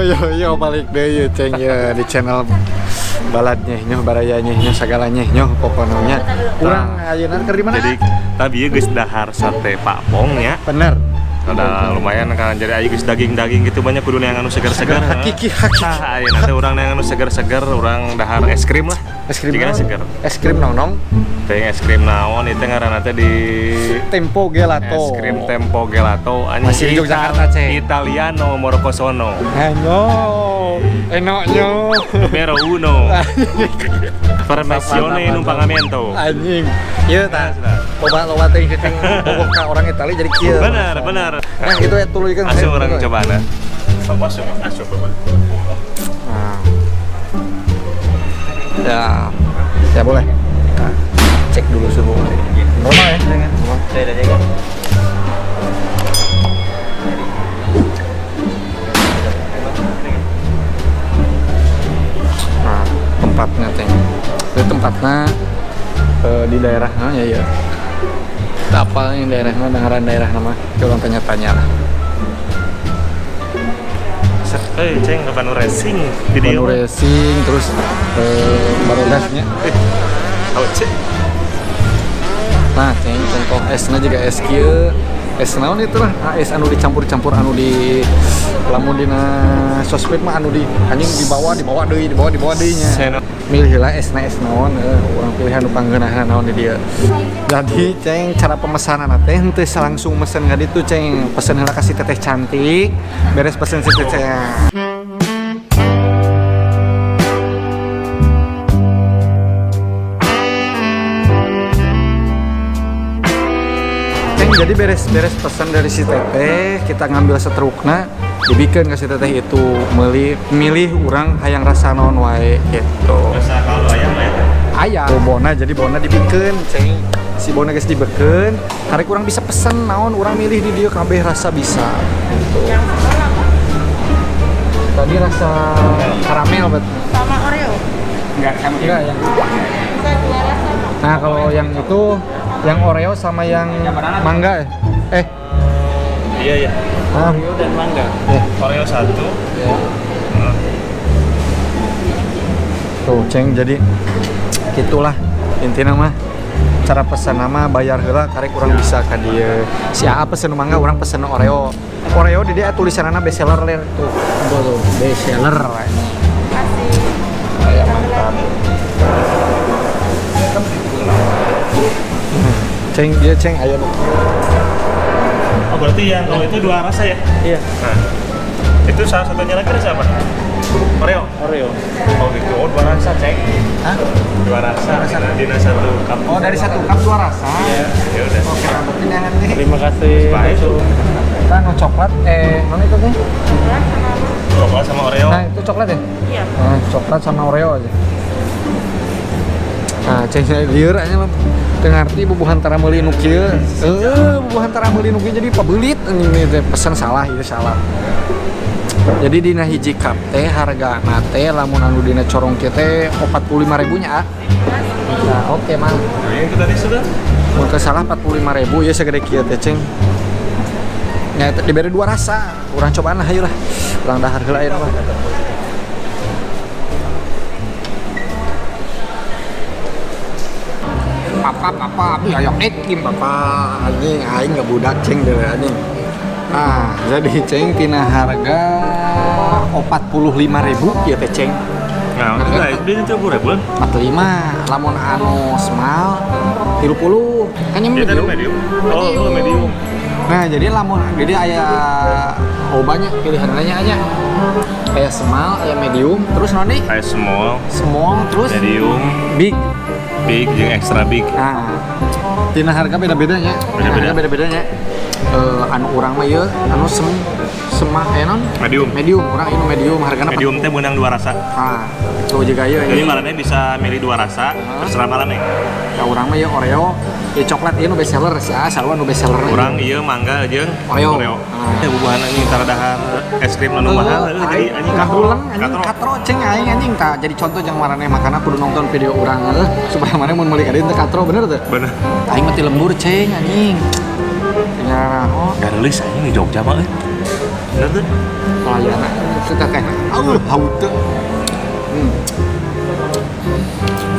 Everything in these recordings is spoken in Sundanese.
Yo yo yo balik deui ceng ya di channel baladnya nyoh barayanya nyoh sagalanya nyoh pokoknya. Urang ayeuna keur di mana? Jadi tadi ieu geus dahar sate Pak Pong ya. Bener. Udah lumayan kan, jadi ayo geus daging-daging gitu banyak kudu neangan anu seger-seger. Hakiki hakiki. Tah ayeuna teh urang neangan anu seger-seger, urang dahar es krim lah. Es krim Jigana naon? Seger. Es krim nong-nong. Teh es krim naon itu ngaranna teh di Tempo Gelato. Es krim Tempo Gelato anjing. Masih di Yogyakarta, Ceng. Italiano Morcosono. Hanyo. Enaknya. Numero uno. Permissione in un pagamento. Anjing. Ieu tah. Loba loba teh ceng bogoh ka orang Itali jadi kieu. Benar, benar. Nah, itu ya tuluy kan. Asup orang cobaan. Asup, asup. Nah. Ya. Ya boleh. Nah, cek dulu suhu. Normal ya? Normal. Nah, tempatnya ceng. Itu tempatnya di daerah ya ya. Apa ini daerahnya, dengaran daerah nama? Coba tanya-tanya lah. Ceng, ke Bandung Racing video. Bandung Racing terus barodasnya. Oh, cek. Nah, ceng, contoh esnya juga es kieu. Es naon itu lah, es anu dicampur-campur anu di lamun dina sosmed mah anu di anjing dibawa dibawa deui dibawa dibawa deui nya. Milih lah esna es naon, urang pilihan nu panggeunahna naon di dieu. Jadi ceng cara pemesanan teh henteu langsung mesen ka ditu ceng, pesen heula ka si teteh cantik, beres pesen si teteh. Ceng, jadi beres-beres pesan dari si teteh, kita ngambil setrukna, dibikin ke si teteh itu milih urang hayang rasa naon wae gitu. Rasa kalau ayam lah ya. Ayam. Oh, bona jadi bona dibikin, ceng. Si bona geus dibekeun, karek urang bisa pesen naon, urang milih di dieu kabeh rasa bisa gitu. Yang apa? Tadi rasa karamel bet. Sama Oreo. Enggak sama. Enggak yang. Bisa dua rasa. Nah, kalau yang itu yang Oreo sama yang mangga ya? Iya iya. Ah. Oreo dan mangga. Oreo satu. Iya. Tuh, ceng, jadi gitulah intinya mah cara pesan nama bayar heula karek urang bisa ka dieu. Si AA pesen mangga, urang pesen Oreo. Oreo di dia tulisanna best seller ler tuh. Tuh, tuh best seller ini. Kasih. Ya, mantap. Ceng, dia ceng ayam. Oh, berarti yang kalau itu dua rasa ya? Iya. Nah, itu salah satunya lagi rasa apa? Oreo. Oreo. Oh gitu. Oh, dua rasa, ceng. Hah? Dua rasa. Dina satu cup. Oh, dari satu cup dua rasa. Iya. Ya udah. Oke, berarti jangan nih. Terima kasih. Baik. Kita no coklat, mana itu nih? Coklat sama apa? Coklat sama Oreo. Nah, itu coklat ya? Iya. Nah, coklat sama Oreo aja. Nah, ceng lieur aja mah. Teu ngarti bubuhan tara meuli nu kieu. Bubuhan tara meuli nu kieu jadi pabelit anjing teh pesan salah ieu salah. Jadi dina hiji cup teh hargana teh lamun anu dina corong kieu teh 45.000 nya. Nah, oke mah. Yang itu tadi sudah. Mun teu salah 45.000 ya segede kieu teh ceng. Nya dibere dua rasa. Urang cobaan lah hayu lah. Urang dahar heula ayeuna mah. Papa, papa, abi ayam ekim papa, anjing, aing nggak budak ceng deh anjing. Nah, jadi ceng tina harga 45.000 ya teh ceng. Nah, itu itu 40.000. 45, lamun anu small 30. Kan yang medium. Medium. Oh, medium. Nah, jadi lamun jadi aya oh banyak pilihannya aja. Kayak small, aya medium, terus noni? Kayak small. Small, terus medium, big. Big jeung extra big. Nah, tina harga beda-bedanya. Beda-beda. Harga beda-bedanya. Anu urang mah ieu anu non? Medium. Medium, urang ieu medium hargana medium teh meunang dua rasa. Nah, tuh juga ieu. Jadi maraneh bisa milih dua rasa, terserah maraneh. Ya urang mah ieu Oreo, ieu coklat ieu nu best seller, si A sarua nu best seller. Urang ieu mangga jeung Oreo. Oreo. Ya bubuhan anjing tara dahar es krim anu mahal jadi anjing kahulang anjing katro ceng aing anjing tah jadi contoh jangan maraneh makana kudu nonton video urang supaya maneh mun meuli ka dieu teh katro bener teu? Bener. Aing mah ti lembur ceng anjing. Nya oh garelis anjing di Jogja mah euy. Bener tuh. Pelayanan. Suka kayak haute.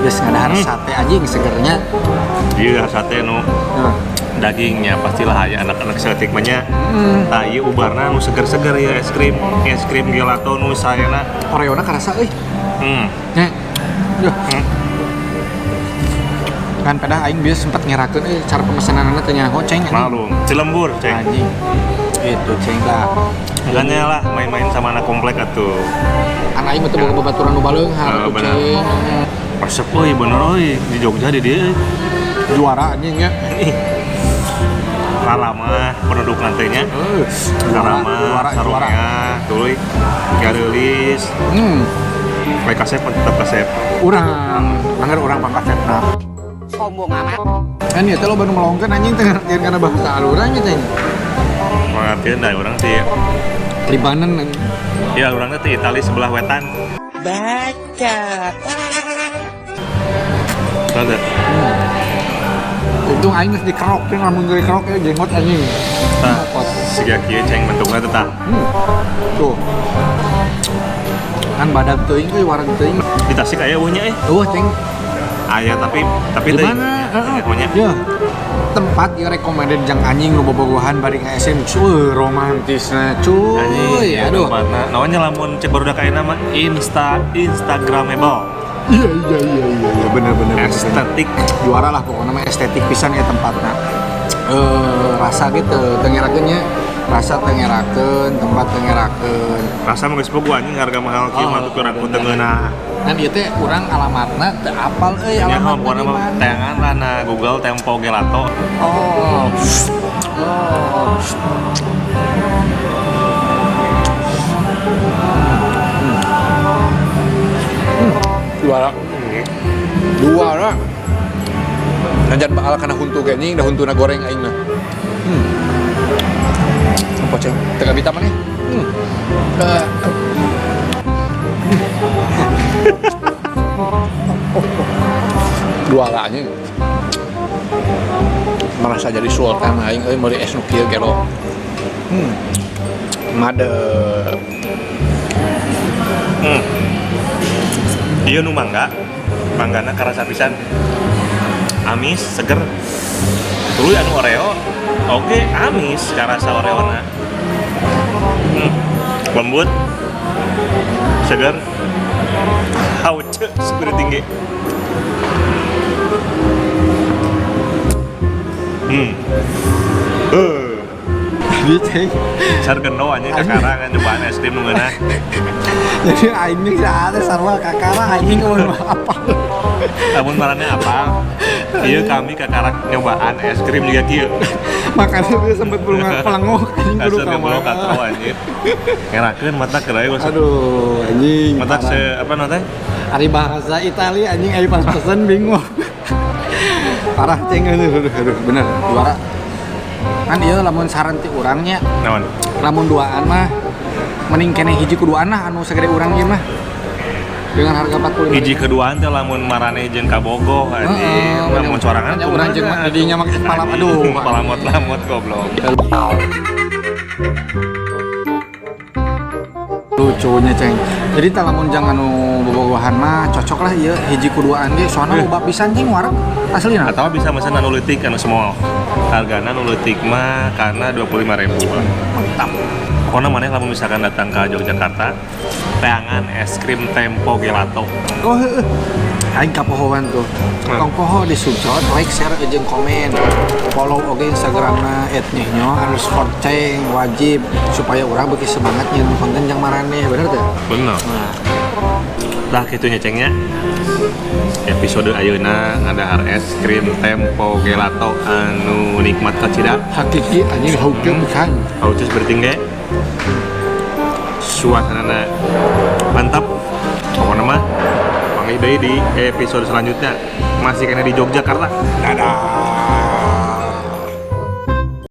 Geus ngadahar sate anjing segernya. Iya sate nu dagingnya pastilah aya anak-anak saeutik mah nya. Tah ieu ubarna nu seger-seger ya es krim gelato nu saena. Oreona karasa euy. Nya. Duh. Kan pedah aing bieu sempet ngerakeun euy cara pemesananna teh nyaho ceng. Malum, Cilembur ceng. Anjing. Itu ceng lah. Makanya lah main-main sama anak komplek atuh. Anak aing mah teu boga babaturan nu baleunghar atuh ceng. Resep euy bener euy di Jogja di dieu. Juara anjing nya. Lama penduduk nantenya. Lama sarungnya tuluy gareulis. Baik kasep tetep kasep. Urang, anggar urang pangkasepna. Sombong amat. Kan ieu teh loba nu melongkeun anjing teh ngartieun kana bahasa urang nya ceng. Ngartieun da urang teh Libanon. Ya urang teh Itali sebelah wetan. Baca. Ada. Untung aing geus dikerok teh lamun teu dikerok ya jenggot anjing. Tah, siga kieu ceng bentukna teh tah. Tuh. Kan badag teuing euy wareg teuing. Di Tasik aya eueuh nya euy. Eueuh ceng. Aya tapi teuing. Di mana? Heeh. Heeh. Tempat ieu recommended jang anjing nu bobogohan bari nga-SM cuy romantisna cuy. Aduh. Tempatna naonnya lamun cek barudak ayeuna mah Instagramable. Iya bener. Estetik juara lah pokoknya mah estetik pisan ya tempatna. Rasa gitu teu ngerakeun nya, rasa teu ngerakeun, tempat teu ngerakeun. Rasa mah geus bogo anjing harga mahal kieu mah tuh kurang teu ngeunah. Kan ieu teh urang alamatna teu apal euy alamatna. Pokona mah teangan lah na Google Tempo Gelato. Oh. Juara. Najan baal kana huntu ge anjing, da huntuna goreng aing mah. Apa ceng? Teu kabita maneh? Juara anjing. Merasa jadi sultan aing euy meuli es nu kieu gelo. Madep. Ieu nu mangga. Manggana karasa pisan. Amis, seger. Tuluy anu Oreo. Oke, amis karasa Oreona. Lembut. Seger. Hauce seger tinggi. Jadi ceng. Sargeno anjing kakara nyobaan es krim nu ngeunah. Jadi aing geus ada sarua kakara anjing mun apa. Lamun marane apa? Ieu kami kakara nyobaan es krim juga kieu. Makanya dia sempet pelengok anjing kudu ka mana. Katro anjing. Ngerakeun mata kerai. Aduh anjing. Mata se apa namanya? Ari bahasa Italia anjing ari pas pesen bingung. Parah ceng aduh bener juara. Kan ieu lamun saran ti urangnya. Naon? Lamun duaan mah mending keneh hiji kuduaan lah anu segede urang ieu mah. Dengan harga 45. Hiji keduaan teh lamun marane jeung kabogoh anjing. Lamun sorangan urang jeung didinya mah palam aduh. Palamot-lamot goblok. Lucunya ceng. Jadi tah lamun jang anu bobogohan mah cocok lah ieu hiji kuduaan ge soalna loba pisan ceng wareg aslina. Atau bisa mesen anu leutik anu small. Hargana anu leutik mah karena 25.000 lah. Mantap. Pokoknya maneh lamun misalkan datang ke Yogyakarta, teangan es krim Tempo Gelato. Oh heeh. Aing kapohoan tuh. Tong poho di subscribe, like, share, jeung komen. Follow oge Instagramna @nyehnyo_ceng wajib supaya urang beuki semangat nyeun konten jang maraneh, bener teu? Bener. Nah. Tah kitu nya cengnya. Episode ayeuna ngadahar es krim Tempo Gelato anu nikmat kacida. Hakiki anjing haukeun pisan. Hauceus bertingge. Suasanana mantap. Pokoknya mah panggih deui di episode selanjutnya. Masih kena di Yogyakarta. Dadah.